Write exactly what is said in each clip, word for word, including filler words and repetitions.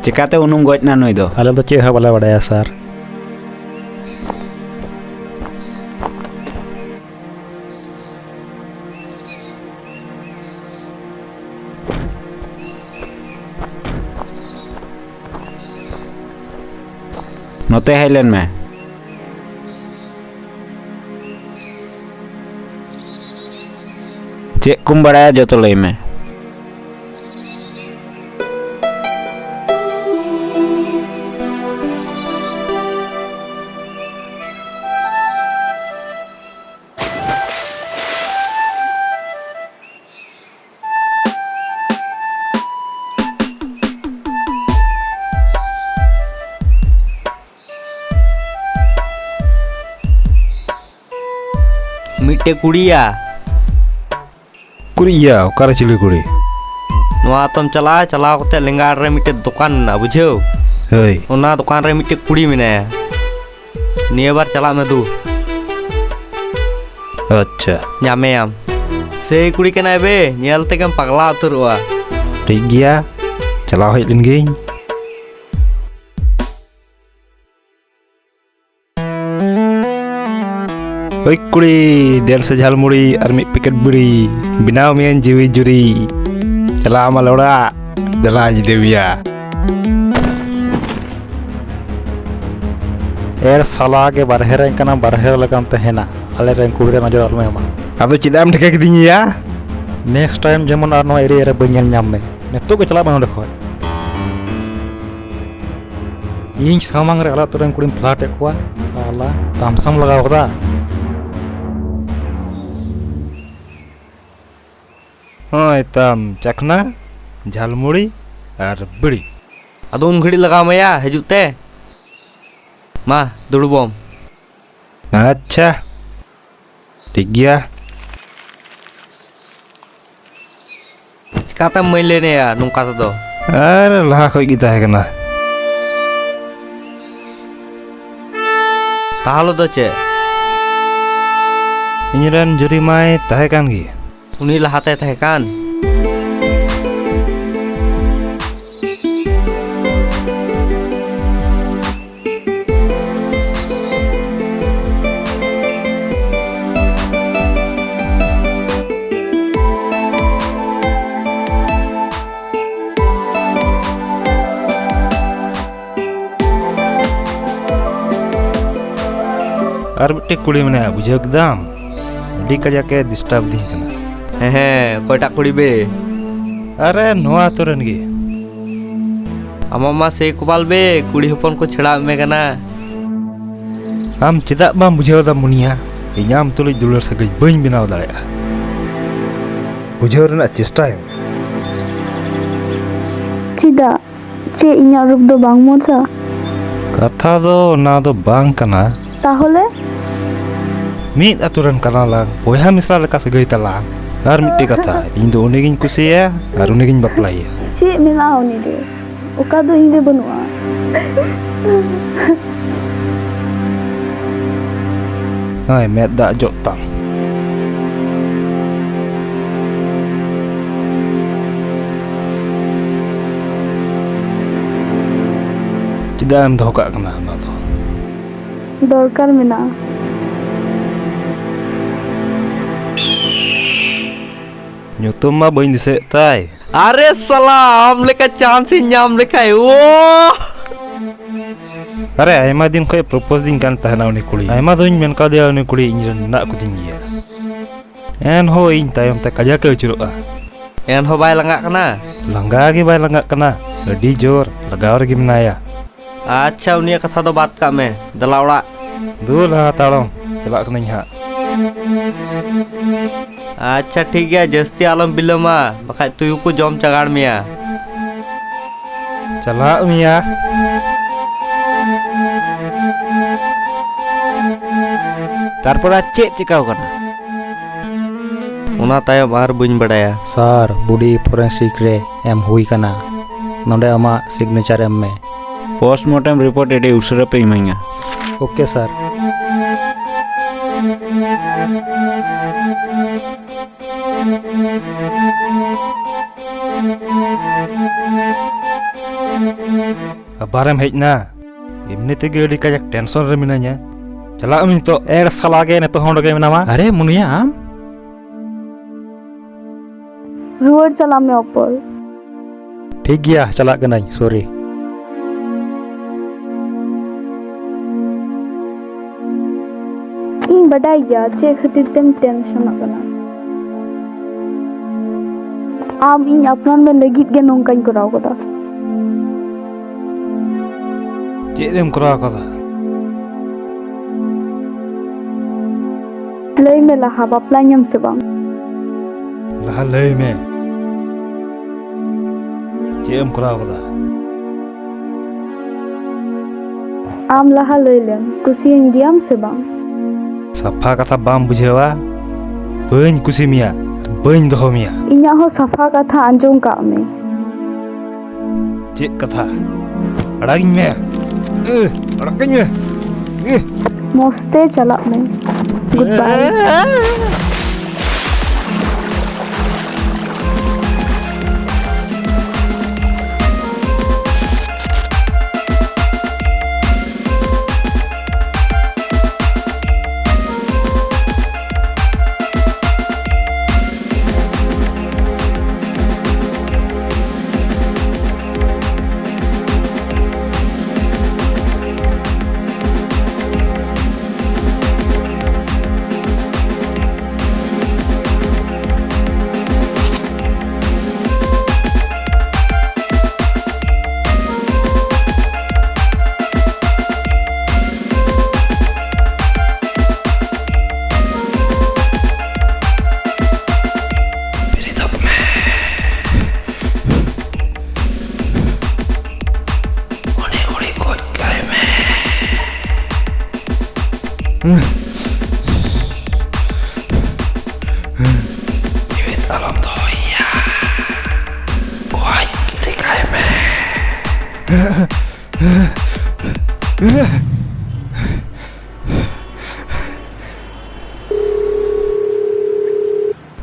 ᱪᱮᱠᱟᱛᱮ ᱩᱱᱩᱢ ᱜᱚᱡ ᱮᱱᱟ ᱱᱩᱭ ᱫᱚ? ᱟᱞᱮ ᱫᱚ ᱪᱮᱫ ᱦᱚᱸ ᱵᱟᱞᱮ ᱵᱟᱲᱟᱭᱟ, ᱥᱟᱨ᱾ ᱱᱚᱛᱮ ᱦᱮᱡ ᱞᱮᱱ ᱢᱮ᱾ ᱪᱮᱫ ᱠᱚᱢ ᱵᱟᱲᱟᱭᱟ, ᱡᱚᱛᱚ ᱞᱟᱹᱭ ᱢᱮ᱾ ᱢᱤᱫᱴᱮᱡ ᱠᱩᱲᱤᱭᱟ᱾ ᱠᱩᱲᱤᱭᱟ? ᱚᱠᱟᱨᱮ ᱪᱤᱞᱤ ᱠᱩᱲᱤ? ᱱᱚᱣᱟ ᱟᱛᱚᱢ ᱪᱟᱞᱟᱜᱼᱟ, ᱪᱟᱞᱟᱣ ᱠᱟᱛᱮ ᱞᱮᱸᱜᱟ ᱨᱮ ᱢᱤᱫᱴᱮᱡ ᱫᱚᱠᱟᱱ ᱢᱮᱱᱟᱜᱼᱟ, ᱵᱩᱡᱷᱟᱹᱣ? ᱦᱳᱭ᱾ ᱚᱱᱟ ᱫᱚᱠᱟᱱ ᱨᱮ ᱢᱤᱫᱴᱮᱡ ᱠᱩᱲᱤ ᱢᱮᱱᱟᱭᱟ᱾ ᱱᱤᱭᱟᱹ ᱵᱟᱨ ᱪᱟᱞᱟᱜ ᱢᱮ ᱫᱩ᱾ ᱟᱪᱪᱷᱟ᱾ ᱧᱟᱢᱮᱭᱟᱢ᱾ ᱥᱮᱭ ᱠᱩᱲᱤ ᱠᱟᱱᱟᱭ ᱵᱮ, ᱧᱮᱞ ᱛᱮᱜᱮᱢ ᱯᱟᱜᱽᱞᱟ ᱩᱛᱟᱹᱨᱚᱜᱼᱟ᱾ ᱴᱷᱤᱠ ᱜᱮᱭᱟ, ᱪᱟᱞᱟᱣ ᱦᱮᱡ ᱞᱮᱱ ᱜᱤᱧ᱾ ᱳᱭ ᱠᱩᱲᱤ, ᱫᱮᱱ ᱥᱮ ᱡᱷᱟᱞᱢᱩᱲᱤ ᱟᱨ ᱢᱤᱫ ᱯᱮᱠᱮᱴ ᱵᱤᱲᱤ, ᱵᱮᱱᱟᱣ ᱢᱤᱭᱟᱹᱧ ᱡᱤᱣᱤ ᱡᱩᱨᱤ᱾ ᱪᱟᱞᱟᱜ ᱢᱟᱞᱮ ᱚᱲᱟᱜ, ᱫᱮᱞᱟᱧ ᱤᱫᱤ ᱢᱮᱭᱟ᱾ ᱮᱨ ᱥᱟᱞᱟ ᱜᱮ ᱵᱟᱨᱦᱮ ᱨᱮᱱ ᱠᱟᱱᱟᱢ, ᱵᱟᱨᱦᱮ ᱨᱮ ᱞᱮᱠᱟᱢ ᱛᱟᱦᱮᱱᱟ᱾ ᱟᱞᱮ ᱨᱮᱱ ᱠᱩᱲᱤ ᱨᱮ ᱱᱚᱡᱚᱨ ᱟᱞᱚᱢ ᱮᱢᱟ᱾ ᱟᱫᱚ ᱪᱮᱫᱟᱜ ᱮᱢ ᱴᱷᱮᱠᱟ ᱠᱤᱫᱤᱧᱟ? ᱱᱮᱠᱥᱴ ᱴᱟᱭᱤᱢ ᱡᱮᱢᱚᱱ ᱟᱨ ᱱᱚᱣᱟ ᱮᱨᱤᱭᱟ ᱨᱮ ᱵᱟᱹᱧ ᱧᱮᱞ ᱧᱟᱢ ᱢᱮ᱾ ᱱᱤᱛᱚᱜ ᱜᱮ ᱪᱟᱞᱟᱜ ᱢᱮ ᱱᱚᱸᱰᱮ ᱠᱷᱚᱱ᱾ ᱤᱧ ᱥᱟᱢᱟᱝ ᱨᱮ ᱟᱞᱮ ᱟᱹᱛᱩ ᱨᱮᱱ ᱠᱩᱲᱤᱢ ᱯᱷᱞᱟᱴ ᱮᱫ ᱠᱚᱣᱟ, ᱥᱟᱞᱟ ᱛᱟᱢᱥᱟᱢ ᱞᱟᱜᱟᱣ ᱠᱟᱫᱟ᱾ ᱦᱚᱸᱭ ᱛᱟᱢ ᱪᱟᱠᱷᱱᱟ, ᱡᱷᱟᱞᱢᱩᱲᱤ ᱟᱨ ᱵᱤᱲᱤ᱾ ᱟᱫᱚ ᱩᱱ ᱜᱷᱟᱹᱲᱤᱡ ᱞᱟᱜᱟᱣ ᱢᱮᱭᱟ ᱦᱤᱡᱩᱜ ᱛᱮ᱾ ᱢᱟ, ᱫᱩᱲᱩᱵᱚᱜ ᱢᱮ᱾ ᱟᱪᱪᱷᱟ, ᱴᱷᱤᱠ ᱜᱮᱭᱟ᱾ ᱪᱤᱠᱟᱛᱮᱢ ᱢᱟᱹᱭᱞᱟᱹᱭᱱᱟᱭᱟ ᱱᱚᱝᱠᱟ ᱛᱮᱫᱚ? ᱟᱨ ᱞᱟᱦᱟ ᱠᱷᱚᱡ ᱜᱮ ᱛᱟᱦᱮᱸ ᱠᱟᱱᱟ᱾ ᱛᱟᱦᱚᱞᱮ ᱫᱚ ᱪᱮᱫ? ᱤᱧᱨᱮᱱ ᱡᱩᱨᱤ ᱢᱟᱭ ᱛᱟᱦᱮᱸ ᱠᱟᱱ ᱜᱮ᱾ ᱩᱱᱤ ᱞᱟᱦᱟᱛᱮ ᱛᱟᱦᱮᱸ ᱠᱟᱱ? ᱟᱨ ᱢᱤᱫᱴᱮᱡ ᱠᱩᱲᱤ ᱢᱮᱱᱟᱭᱟ, ᱵᱩᱡᱷᱟᱹᱣ ᱠᱮᱫᱟᱢ? ᱟᱹᱰᱤ ᱠᱟᱡᱟᱠ ᱮ disturb ᱫᱤᱧ ᱠᱟᱱᱟ᱾ ᱦᱮᱸ ᱦᱮᱸ, ᱚᱠᱚᱭᱴᱟᱜ ᱠᱩᱲᱤ ᱵᱮ? ᱟᱨᱮ, ᱱᱚᱣᱟ ᱟᱹᱛᱩ ᱨᱮᱱ ᱜᱮ᱾ ᱟᱢᱟᱜ ᱢᱟ ᱥᱮᱭ ᱠᱚᱯᱟᱞ ᱵᱮ, ᱠᱩᱲᱤ ᱦᱚᱯᱚᱱ ᱠᱚ ᱪᱷᱮᱲᱟᱣᱮᱫ ᱢᱮ ᱠᱟᱱᱟ᱾ ᱟᱢ ᱪᱮᱫᱟᱜ ᱵᱟᱢ ᱵᱩᱡᱷᱟᱹᱣ ᱮᱫᱟ ᱢᱩᱱᱤᱭᱟ? ᱤᱧ ᱟᱢ ᱛᱩᱞᱩᱡ ᱫᱩᱞᱟᱹᱲ ᱥᱟᱹᱜᱟᱹᱭ ᱵᱟᱹᱧ ᱵᱮᱱᱟᱣ ᱫᱟᱲᱮᱭᱟᱜᱼᱟ᱾ ᱵᱩᱡᱷᱟᱹᱣ ᱨᱮᱱᱟᱜ ᱪᱮᱥᱴᱟᱭ ᱢᱮ᱾ ᱪᱮᱫᱟᱜ? ᱪᱮᱫ ᱤᱧᱟᱹᱜ ᱨᱩᱯ ᱫᱚ ᱵᱟᱝ ᱢᱚᱡᱟ? ᱠᱟᱛᱷᱟ ᱫᱚ ᱚᱱᱟ ᱫᱚ ᱵᱟᱝ ᱠᱟᱱᱟ᱾ ᱛᱟᱦᱚᱞᱮ? ᱢᱤᱫ ᱟᱹᱛᱩ ᱨᱮᱱ ᱠᱟᱱᱟ ᱞᱟᱝ, ᱵᱚᱭᱦᱟ ᱢᱤᱥᱨᱟ ᱞᱮᱠᱟ ᱥᱟᱹᱜᱟᱹᱭ ᱛᱟᱞᱟᱝ᱾ ᱟᱨ ᱢᱤᱫᱴᱮᱡ ᱠᱟᱛᱷᱟ, ᱤᱧ ᱫᱚ ᱩᱱᱤᱜᱤᱧ ᱠᱩᱥᱤᱭᱟᱭᱟ ᱟᱨ ᱩᱱᱤᱜᱤᱧ ᱵᱟᱯᱞᱟᱭᱮᱭᱟ᱾ ᱪᱮᱫ ᱢᱮᱱᱟᱜᱼᱟ ᱩᱱᱤ ᱨᱮ? ᱚᱠᱟ ᱫᱚ ᱤᱧ ᱨᱮ ᱵᱟᱹᱱᱩᱜᱼᱟ᱾ ᱦᱳᱭ, ᱢᱮᱫ ᱫᱟᱜ ᱡᱚᱜ ᱛᱟᱢ᱾ ᱪᱮᱫᱟᱜ ᱮᱢ ᱫᱚᱦᱚ ᱠᱟᱜ ᱠᱟᱱᱟ ᱚᱱᱟ ᱫᱚ? ᱫᱚᱨᱠᱟᱨ ᱢᱮᱱᱟᱜᱼᱟ᱾ ᱧᱩᱛᱩᱢ ᱢᱟ ᱵᱟᱹᱧ ᱫᱤᱥᱟᱹᱭᱮᱫ ᱛᱟᱭ᱾ ᱟᱨᱮ ᱥᱟᱞᱟ, ᱟᱢ ᱞᱮᱠᱟ chance ᱤᱧ ᱧᱟᱢ ᱞᱮᱠᱷᱟᱡ, ᱳ! ᱟᱨᱮ, ᱟᱭᱢᱟ ᱫᱤᱱ ᱠᱷᱚᱡ propose ᱫᱤᱧ ᱠᱟᱱ ᱛᱟᱦᱮᱱᱟ ᱩᱱᱤ ᱠᱩᱲᱤ᱾ ᱟᱭᱢᱟ ᱫᱷᱟᱣᱤᱧ ᱢᱮᱱ ᱠᱟᱣᱫᱮᱭᱟ ᱩᱱᱤ ᱠᱩᱲᱤ ᱤᱧ ᱨᱮᱱ ᱢᱮᱱᱟᱜ ᱠᱚᱛᱤᱧ ᱜᱮᱭᱟ᱾ ᱮᱱᱦᱚᱸ ᱤᱧ ᱛᱟᱭᱚᱢ ᱛᱮ ᱠᱟᱡᱟᱠ ᱮ ᱟᱹᱪᱩᱨᱚᱜᱼᱟ᱾ ᱮᱱᱦᱚᱸ ᱵᱟᱭ ᱞᱟᱸᱜᱟᱜ ᱠᱟᱱᱟ? ᱞᱟᱸᱜᱟ ᱜᱮ ᱵᱟᱭ ᱞᱟᱸᱜᱟᱜ ᱠᱟᱱᱟ, ᱟᱹᱰᱤ ᱡᱳᱨ ᱞᱟᱜᱟᱣ ᱨᱮᱜᱮ ᱢᱮᱱᱟᱭᱟ᱾ ᱟᱪᱪᱷᱟ, ᱩᱱᱤᱭᱟᱜ ᱠᱟᱛᱷᱟ ᱫᱚ ᱵᱟᱫ ᱠᱟᱜ ᱢᱮ, ᱫᱮᱞᱟ ᱚᱲᱟᱜ᱾ ᱫᱩ ᱞᱟᱦᱟ ᱛᱟᱲᱚᱢ, ᱪᱟᱞᱟᱜ ᱠᱟᱹᱱᱟᱹᱧ ᱦᱟᱸᱜ᱾ ᱟᱪᱪᱷᱟ ᱴᱷᱤᱠ ᱜᱮᱭᱟ, ᱡᱟᱹᱥᱛᱤ ᱟᱞᱚᱢ ᱵᱤᱞᱚᱢᱟ, ᱵᱟᱠᱷᱟᱡ ᱛᱩᱭᱩ ᱠᱚ ᱡᱚᱢ ᱪᱟᱜᱟᱲ ᱢᱮᱭᱟ᱾ ᱪᱟᱞᱟᱜ ᱢᱮᱭᱟ᱾ ᱛᱟᱨᱯᱚᱨ ᱟᱨ ᱪᱮᱫ ᱪᱤᱠᱟᱹᱣ ᱠᱟᱱᱟ? ᱚᱱᱟ ᱛᱟᱭᱚᱢ ᱟᱨ ᱵᱟᱹᱧ ᱵᱟᱰᱟᱭᱟ᱾ ᱥᱟᱨ, ᱵᱚᱰᱤ ᱯᱷᱚᱨᱮᱱᱥᱤᱠ ᱨᱮ ᱮᱢ ᱦᱩᱭ ᱠᱟᱱᱟ᱾ ᱱᱚᱰᱮ ᱟᱢᱟᱜ ᱥᱤᱜᱽᱱᱮᱪᱟᱨ ᱮᱢ ᱢᱮ᱾ ᱯᱳᱥᱴᱢᱚᱨᱴᱮᱢ ᱨᱤᱯᱳᱨᱴ ᱟᱹᱰᱤ ᱩᱥᱟᱹᱨᱟ ᱯᱮ ᱤᱢᱟᱹᱧᱟ᱾ ᱳᱠᱮ ᱥᱟᱨ᱾ ᱟᱵᱟᱨᱮᱢ ᱦᱮᱡ ᱮᱱᱟ? ᱮᱢᱱᱤ ᱛᱮᱜᱮ ᱟᱹᱰᱤ ᱠᱟᱡᱟᱠ ᱴᱮᱱᱥᱚᱱ ᱨᱮ ᱢᱤᱱᱟᱹᱧᱟ᱾ ᱪᱟᱞᱟᱜ ᱢᱮ ᱱᱤᱛᱚᱜ᱾ ᱮᱲ ᱥᱟᱞᱟ ᱜᱮ, ᱱᱤᱛᱚᱜ ᱦᱚᱸ ᱚᱸᱰᱮ ᱜᱮ ᱢᱮᱱᱟᱢᱟ? ᱟᱨᱮ ᱢᱩᱱᱤᱭᱟ, ᱟᱢ? ᱨᱩᱣᱟᱹᱲ ᱪᱟᱞᱟᱜ ᱢᱮ, ᱚᱯᱚᱞ᱾ ᱴᱷᱤᱠ ᱜᱮᱭᱟ, ᱪᱟᱞᱟᱜ ᱠᱟᱹᱱᱟᱹᱧ, ᱥᱚᱨᱤ᱾ ᱤᱧ ᱵᱟᱰᱟᱭ ᱜᱮᱭᱟ ᱪᱮᱫ ᱠᱷᱟᱹᱛᱤᱨ ᱛᱮᱢ ᱴᱮᱱᱥᱚᱱᱚᱜ ᱠᱟᱱᱟ᱾ ᱟᱢ ᱤᱧ ᱟᱯᱱᱟᱨ ᱢᱮ ᱞᱟᱹᱜᱤᱫ ᱜᱮ ᱱᱚᱝᱠᱟᱧ ᱠᱚᱨᱟᱣ ᱠᱟᱫᱟ᱾ ᱪᱮᱫ ᱮᱢ ᱠᱚᱨᱟᱣ ᱠᱟᱫᱟ? ᱞᱟᱹᱭ ᱢᱮ ᱞᱟᱦᱟ, ᱵᱟᱯᱞᱟᱧᱟᱢ ᱥᱮ ᱵᱟᱝ? ᱞᱟᱦᱟ ᱞᱟᱹᱭ ᱢᱮ, ᱪᱮᱫ ᱮᱢ ᱠᱚᱨᱟᱣ ᱠᱟᱫᱟ? ᱟᱢ ᱞᱟᱦᱟ ᱞᱟᱹᱭ ᱞᱮᱢ, ᱠᱩᱥᱤᱭᱟᱹᱧ ᱜᱮᱭᱟᱢ ᱥᱮ ᱵᱟᱝ? ᱥᱟᱯᱷᱟ ᱠᱟᱛᱷᱟ ᱵᱟᱢ ᱵᱩᱡᱷᱟᱹᱣᱟ? ᱵᱟᱹᱧ ᱠᱩᱥᱤ ᱢᱮᱭᱟ, ᱵᱟᱹᱧ ᱫᱚᱦᱚ ᱢᱮᱭᱟ᱾ ᱤᱧᱟᱹᱜ ᱦᱚᱸ ᱥᱟᱯᱷᱟ ᱠᱟᱛᱷᱟ ᱟᱸᱡᱚᱢ ᱠᱟᱜ ᱢᱮ᱾ ᱪᱮᱫ ᱠᱟᱛᱷᱟ? ᱟᱲᱟᱜᱤᱧ ᱢᱮ᱾ ᱟᱲᱟᱜ ᱠᱟᱹᱧ ᱢᱮ᱾ ᱢᱚᱡᱽ ᱛᱮ ᱪᱟᱞᱟᱜ ᱢᱮ᱾ ᱜᱩᱰ ᱵᱟᱭ᱾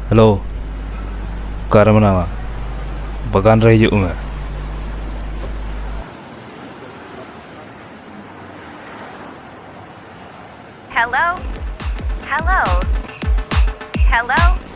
ᱦᱮᱞᱳ, ᱚᱠᱟᱨᱮ ᱢᱮᱱᱟᱢᱟ? ᱵᱟᱜᱟᱱ ᱨᱮ ᱦᱤᱡᱩᱜ ᱢᱮ᱾ Hello? Hello? Hello?